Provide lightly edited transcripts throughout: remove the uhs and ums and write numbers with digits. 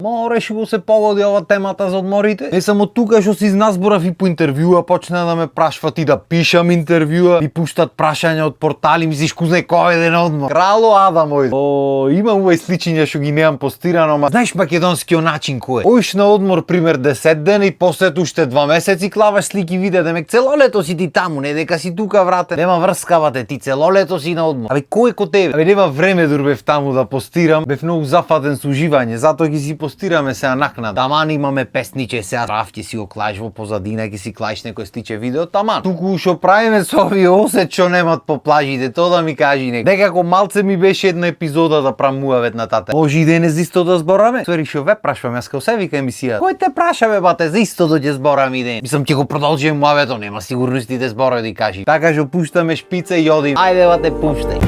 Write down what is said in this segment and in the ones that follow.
Мореше го се погоди ова темата за одморите. Не само тука што си изназборав и по интервјуа почна да ме прашват и да пишам интервјуа, и пуштат прашања од портали, мислиш кузнай кој е на одмор. Крало Адамој. Има увај сличиња што ги немам постирано, ама знаеш македонскиот начин кој е? Оиш на одмор пример 10 дена и после уште 2 месеци клаваш слики видеа, демек цело лето си ти таму, не дека си тука врате. Нема врска бате, ти цело лето си на одмор. Абе кој е ко тебе? Абе нема време дур бев таму да постирам, бев многу зафатен со уживање, затоа ги си постираме сега накнада. Таман имаме песниче, сега Раф ќе си го клаиш во позадина, ќе си клаиш некој сличе видео, таман. Туку што правиме со овие осет што немат по плажите, тоа да ми кажи некој. Некако малце ми беше една епизода да правам муавет на тата. Може и денес исто да збораме? Свери шо ве прашувам, јас као се вика емисија. Кој те праша бе бате, за исто да ќе зборам и ден. Мислам ќе го продолжиме муавето, нема сигурности да зборам да кажи. Така што пуштаме шпица и одим. Ајде бате пуштај.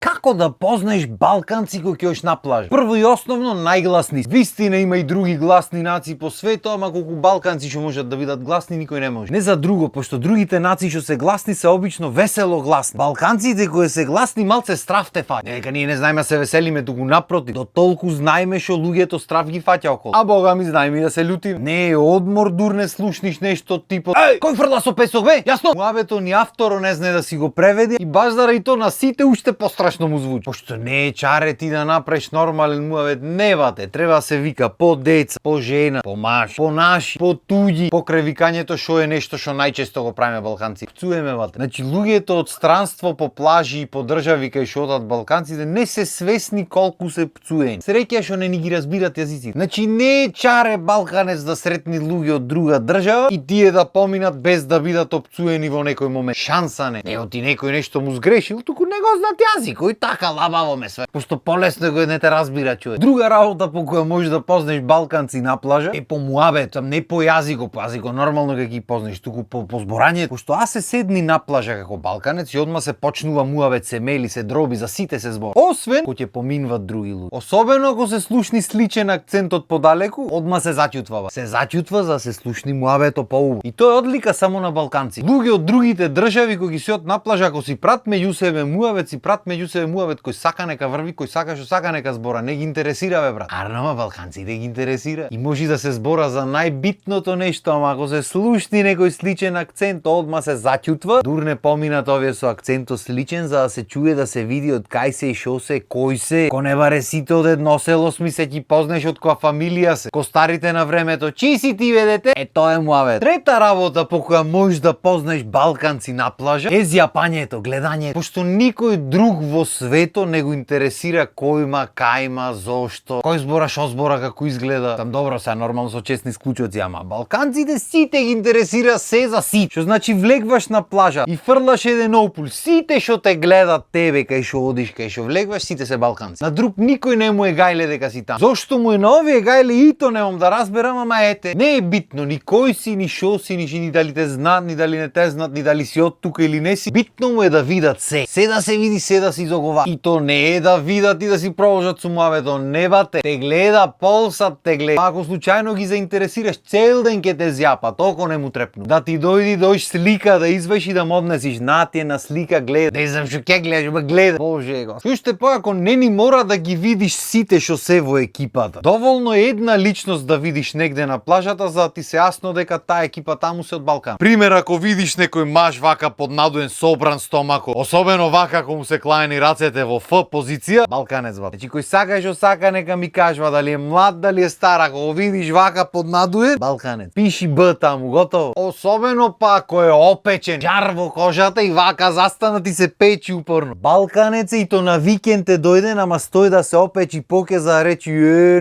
Како да познаеш балканци кои ќе ош на плажа? Прво и основно најгласни. Вистина има и други гласни нации по светот, ама колку балканци што можат да бидат гласни никој не може. Не за друго, пошто другите нации што се гласни се обично весело гласни. Балканците кои се гласни малце страв те фаќа. Дека ние не знаеме да се веселиме, туку напротив, до толку знаеме што луѓето страв ги фаќа околу. А бога ми знаеме и да се љутиме. Не е одмор дур не слушниш нешто типот. Еј, кој фрла со песок бе? Јасно. Муавето ни авторо не знае да си го преведе и баш заради тоа на сите уште пострашно му звучи. Пошто не е чаре ти да направиш нормален муавет, не бате, треба да се вика по деца, по жена, по маж, по наши, по туѓи, покрај викањето што е нешто што најчесто го правиме балканци. Пцуеме бате. Значи луѓето од странство по плажи и по држави кај што одат балканците не се свесни колку се пцуени. Среќа што не ни ги разбират јазиците. Значи не е чаре балканец да сретни луѓе од друга држава и тие да поминат без да бидат опцуени во некој момент. Шанса не. Не оти некој нешто му сгрешил, туку не го знаат јазик, кој така лабаво ме све. Пошто полесно го не те разбира човек. Друга работа по која можеш да познаеш балканци на плажа е по муабет, не по јазико, по јазико нормално ќе ги познаеш, туку по зборање. Пошто аз се седни на плажа како балканец и одма се почнува муабет, се мели, се дроби, за сите се збор. Освен кога ќе поминват други луѓе. Особено ако се слушни сличен акцент од подалеку, одма се заќутва. Се заќутва за да се слушни муабето поубаво. И тоа е одлика само на балканци. Луѓе од другите држави кои ги се од на плажа, ако си прат меѓу себе муабет, си прат меѓу себе муабет, кој сака нека врви, кој сака што сака нека збора, не ги интересира бе брат. Арнама балканците ги интересира. И може да се збора за најбитното нешто, ама ако се слушни некој сличен акцент, одма се заќутва. Дур не поминат овие со акцентот сличен за да се чуе, да се види од кај се и шо се, кој се. Ко не баре сите од едно село сми се ќе познаеш од која фамилија се. Ко старите на времето, чи си ти ведете? Е тоа е муавет. Трета работа по која можеш да познаеш балканци на плажа е зјапањето, гледање. Пошто никој друг во свето не го интересира кој има, кај има, зошто, кој збора, шо збора, како изгледа. Там добро се нормално со честни исклучоци, ама балканците сите ги интересира се за сите. Што значи влегваш на плажа и фрлаш еден опул, сите што те гледат тебе кај што одиш, кај што влегваш, сите се балканци. На друг никој не му е гајле дека си таму. Зошто му е на овие гајле и то немам да разберам, ама ете, не е битно ни кој си, ни шо си, ни дали те знаат, ни дали не те знаат, ни дали си од тука или не си. Битно му е да видат се. Се да се види, се да се изогова. И то не е да видат и да си продолжат со муавето, не бате. Те гледа, полсат те гледа. Ако случајно ги заинтересираш, цел ден ќе те зјапа, толку не му трепну. Да ти дојди слика да изваиш и да му однесиш, на ти е на слика гледа. Не знам што ќе гледаш, ма гледа. Боже го. Уште поако не ни мора да ги видиш сите што се во екипата. Доволно е една личност да видиш негде на плажата за да ти се јасно дека таа екипа таму се од Балкан. Пример, ако видиш некој маж вака поднадуен собран стомако, особено вака ако му се клаени рацете во Ф позиција, балканец бат. Значи кој сака што сака нека ми кажува дали е млад, дали е стар, ако го видиш вака поднадуен, балканец. Пиши Б таму, готово. Особено па ако е опечен, жар во кожата и вака застанат и се печи упорно. Балканец е и то на викенд е дојден, ама стои да се опечи поке за да речи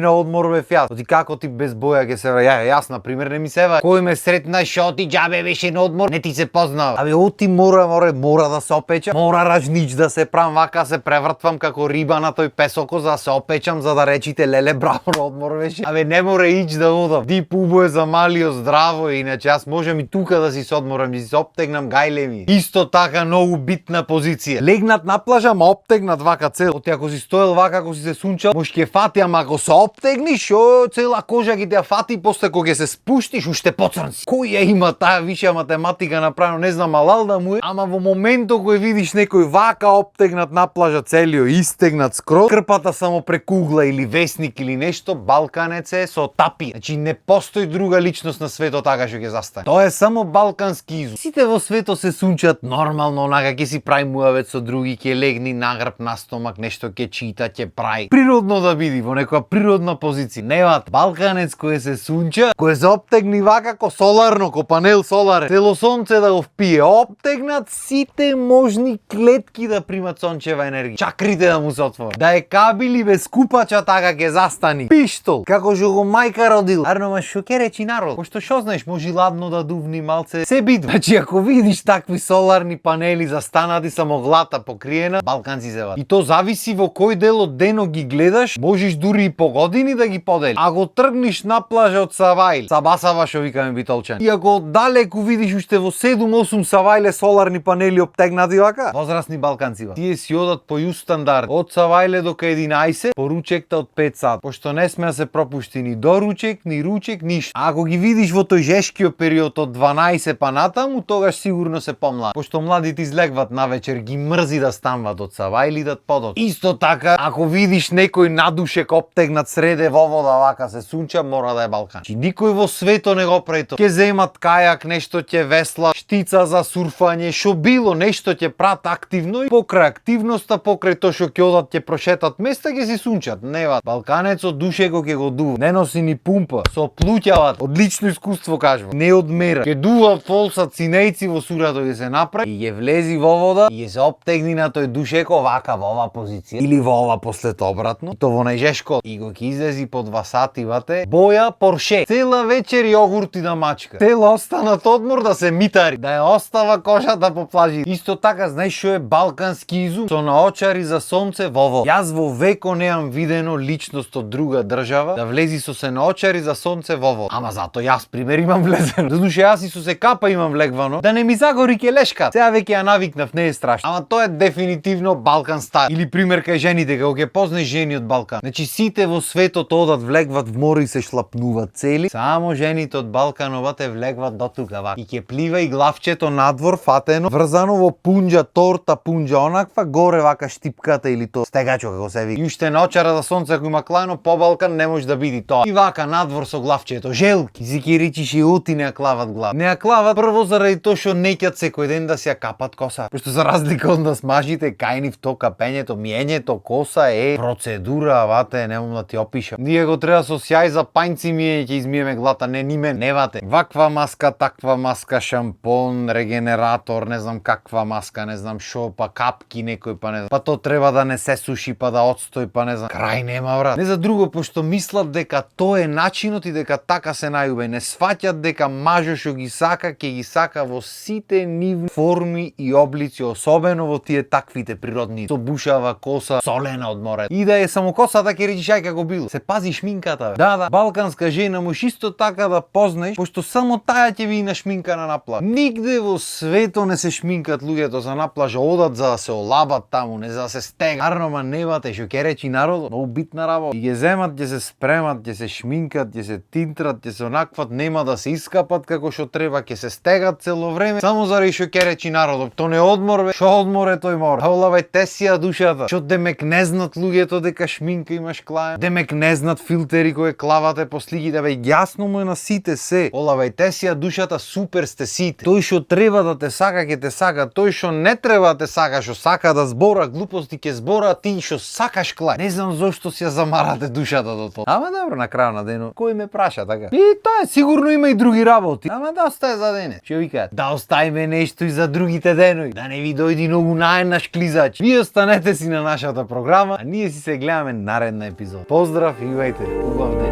на одмор бе фјас. Ти како ти без боја ќе се јас на пример не ми се ва. Кој ме сретна шо ти џабе беше на одмор, не ти се познава. Абе оти мора да се опеча, мора ражнич да се прам вака да се превртвам како риба на тој песоко за да се опечам за да речите леле браво на одмор беше. Абе не мора ич да одам. Дип убое за малио здраво, иначе јас можам и тука да си се одморам и си се оптегнам гајлеви. Исто така многу битна позиција. Легнат на плажа, ма оптегнат вака цел. Оти ако си стоел вака, ако си се сунчал, може ќе фати, ама ако се оптегниш, цела кожа ќе те фати, после кога ќе се спуштиш, уште поцрн си. Кој ја има таа виша математика направено, не знам, алал да му е, ама во моментот кој видиш некој вака оптегнат на плажа целио, истегнат скроз, крпата само прекугла или весник или нешто, балканец е со тапи. Значи не постои друга личност на светот така што ќе застане. Тоа е само балкански изум. Сите во светот се сунчат нормално, онака ќе си прави муавет со други, ќе легни на грб, на стомак, нешто ќе чита, ќе прави. Природно да биди во некоја природна позиција. Неват балканец кој се сунча, кој се оптегни вака ко соларно, ко панел соларен. Цело сонце да го впие, оптегнат сите можни клетки да примат сончева енергија. Чакрите да му се отворат. Да е кабели без купача така ќе застани. Пиштол, како што го мајка родил. Арно ма шо ќе речи народ? Пошто шо знаеш, може ладно да дувни малце. Се биду. Значи ако видиш такви соларни панели застанати само глата покриена, балканци се ват. И то зависи во кој дел од денот ги гледаш, можеш дури и по години да ги подели. Ако тргнеш на плажа од Савајл, Сабасава што викаме битолчани. И ако далеку видиш уште во 7-8 Савајле соларни панели оптегнати вака, возрастни балканци ват. Тие си одат по јуст стандард. Од Савајле до 11, по ручекта од 5 сат. Пошто не сме да се пропушти ни до ручек, ни ручек, ништо. А ако ги видиш во тој жешкиот период од 12 па натаму, тогаш сигурно се помлади. Пошто младите излегват навечер, ги мрзи да станват од Савајл и да подот. Исто така, ако видиш некој надушек оптегнат среде во вода вака се сунча, мора да е балкан. Чи никој во светот не го прави тоа. Ќе земат кајак, нешто ќе весла, штица за сурфање, шо било, нешто ќе прат активно и покрај активноста, покрај тоа што ќе одат ќе прошетат места, ќе си сунчат. Неват. Балканецот душеко ќе го дува. Не носи ни пумпа, со плуќават. Одлично искуство кажувам. Не одмера. Ќе дува фолсат синејци во сурато ќе се направи и ќе влези во вода и ќе се оптегни на тој душеко вака во ова позиција или во ова после тоа обратно. И то во најжешко и го ќе излези по 2 сати вате. Боја Порше. Цела вечер јогурти да мачка. Цела останат одмор да се митари, да ја остава кошата по плажи. Исто така знаеш што е балкански изум? Со наочари за сонце во вода. Јас во веко неам видено личност од друга држава да влези со се наочари за сонце во вода. Ама зато јас пример имам влезено. Задуше јас и со се капа имам влегвано да не ми загори келешката. Сега веќе ја навикнав, не е страшно. Ама тоа е дефинитивно балкан стайл. Или пример кај жените, како ќе познаеш жени од Балкан. Значи сите во светот одат влегват в море и се шлапнуваат цели. Само жените од Балкановате влегват до тука вака. И ќе плива и главчето надвор фатено, врзано во пунџа, торта пунџа, онаква горе вака штипката или то стегачо како се вика. И уште наочара за сонце ако има клано по Балкан не може да биде тоа. И вака надвор со главчето, желки. Си ќе речиш и ути не ја клават глава. Не ја клават прво заради тоа што неќат секој ден да си ја капат коса. Пошто за разлика од нас мажите, кајни в то капењето, миењето коса е процедура, вате, немам да ти опишам. Ние го треба со сјај за пајнци миење ќе измиеме глата, не ниме, не вате. Ваква маска, таква маска, шампон, регенератор, не знам каква маска, не знам шо, па капки некој, па не знам. Па то треба да не се суши, па да отстои, па не знам. Крај нема брат. Не за друго, пошто мислат дека тоа е начинот и дека така се најубави. Не сваќат дека мажот што ги сака, ќе ги сака во сите нивни форми и облици, особено во тие таквите природни. Со бушава коса, солена од море. И да е само косата ќе речиш ај како било. Се пази шминката, бе. Да, балканска жена можеш исто така да познаеш, пошто само таја ќе ви нашминкана на плаж. Нигде во светот не се шминкат луѓето за на плажа, одат за да се олабат таму, не за да се стега. Арнома невате што ќе речи народот, многу битна работа. И ќе земат, ќе се спремат, ќе се шминкат, ќе се тинтрат, ќе се онакват, нема да се искапат како што треба, ќе се стегат цело време, само заради што ќе речи народот. То не одмор бе, што одмор е тој мор. Олавајте си ја душата. Што демек не знат луѓето дека шминка имаш клаен. Демек не знат филтери кои клавате по сликите, бе јасно му е на сите се. Олавајте си ја душата, супер сте сите. Тој што треба да те сака ќе те сака, тој што не треба да те сака, што сака да збора глупости ќе збора, ти што сакаш клаен. Не знам зошто си ја замарате душата до тоа. Ама добро, на крај на денот, кој ме праша така? И тоа е, сигурно има и други работи. Ама да остае за денес. Што викаат? Да оставиме нешто и за другите денови. Да не ви дојди многу наеднаш клизач. Вие останете си на нашата програма, а ние си се гледаме наредна епизода. Поздрав и имајте убав ден.